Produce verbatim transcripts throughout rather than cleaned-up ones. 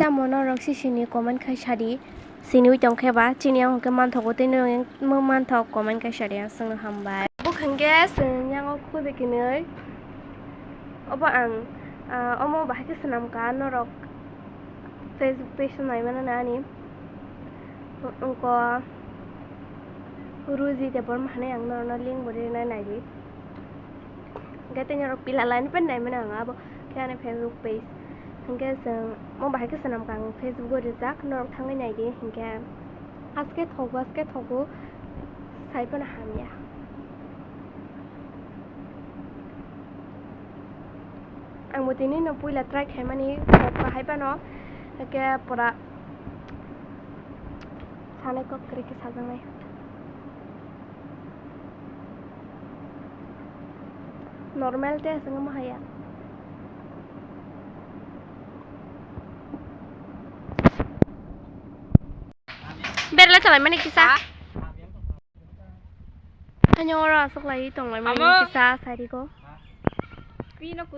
Amo norok sisini comment khai sadi, siniwi tongkhe ba, chini ang hwnkhe manthogo tei nwng mung manthok comment khai sadi, ang chwngno hambai. Bo hwnkhe chwng yango khubui kinwi, obo ang, ah, omo bahai khe swnamkha norok Facebook page o naimano na ani, wngkha Ruji Debbarma hinwi ang norokno link bo rinai naidi. Hwnkhe tei norok pila lainwi pen naimani ang abo khe ani Facebook page. Hwnkhe chwng mo bahai khe swnamkha ang Facebook o rijak, norok thangwi naidi. Hwnkhe aske thogo, aske thogo, sai phano hamya. Ang bo tini no puila try khaimani, kok bahai phano, hwnkhe pura sanai kok kwrwi khe sajaknai. Normal tei aswk wngma haya. Berla chalai mani kisa. Ano oro aswk lai tong lai mani kisa sari ko.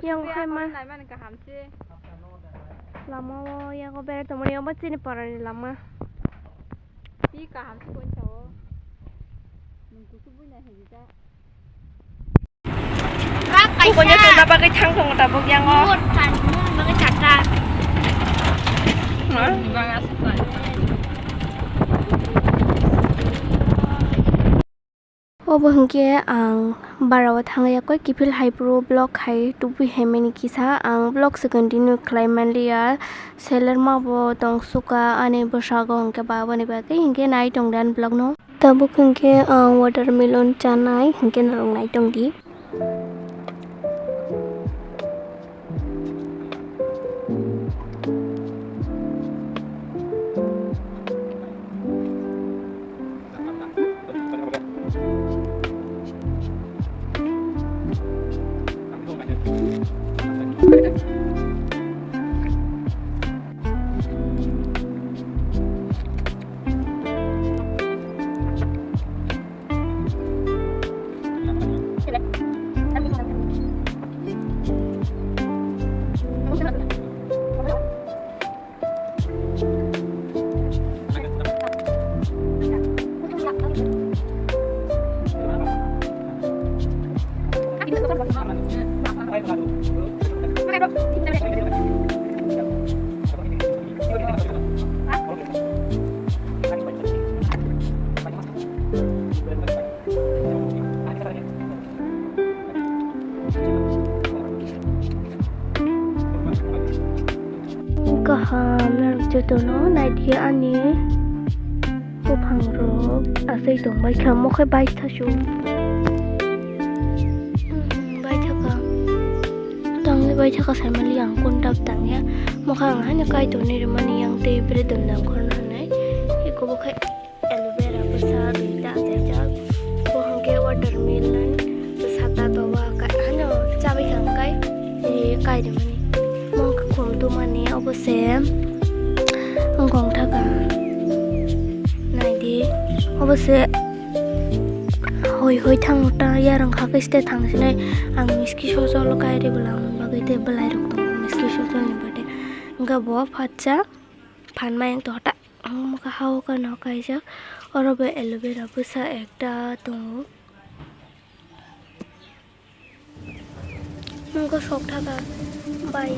Yang khai ma. Lama o yago berai tongmani obo chini parani lama. Ti kaham se koi sao. Nung kusu bui nai hedi ta. Kukunya tongna bagwi thang tongo tabuk yango. Mur tan, mur bagwi chata. Ha? Obo hwnkhe ang barao thangya koi kiphil hai phuru vlog khai tubui hai mani kisa ang vlog se continue khlai manliya. Selerma bo tong suka ani bwsago hwnkhe baboni bagwi hwnkhe nai tongdi ani vlog no. Tabuk hwnkhe ang watermelon chanai hwnkhe norok nai tongdi. Kaham nang jotono naidi ani buphang rok asai tongbai kha, mokhe bai thasu. Bai thaka, tangwi bai thaka saimali ang kun dap tangya, mokhe ang haino kaitor ni rwmani yang tei bwrwi dondam khorna hinwi eko bo khe. Aloe vera bwsa duita achaijak, bo hwnkhe watermelon bwsa ta dowa ka-, hano chabai kha hwnkhe, eh, kairimani. Mokhe khum tumani obo se wngkong thaka. Naidi, obo se hoi hoi thang ta yarwng kha khe site thang sinai ang miski sojolo kairi bwla bagwi tei bwlairok tongo miski sojolni bwtwi. Hwnkhe bo phatsa phan mayung tongkha ta. Ang mokha hao kano kaijak, oro bo aloe vera bwsa ekta tongo. Mokha sok thaka bai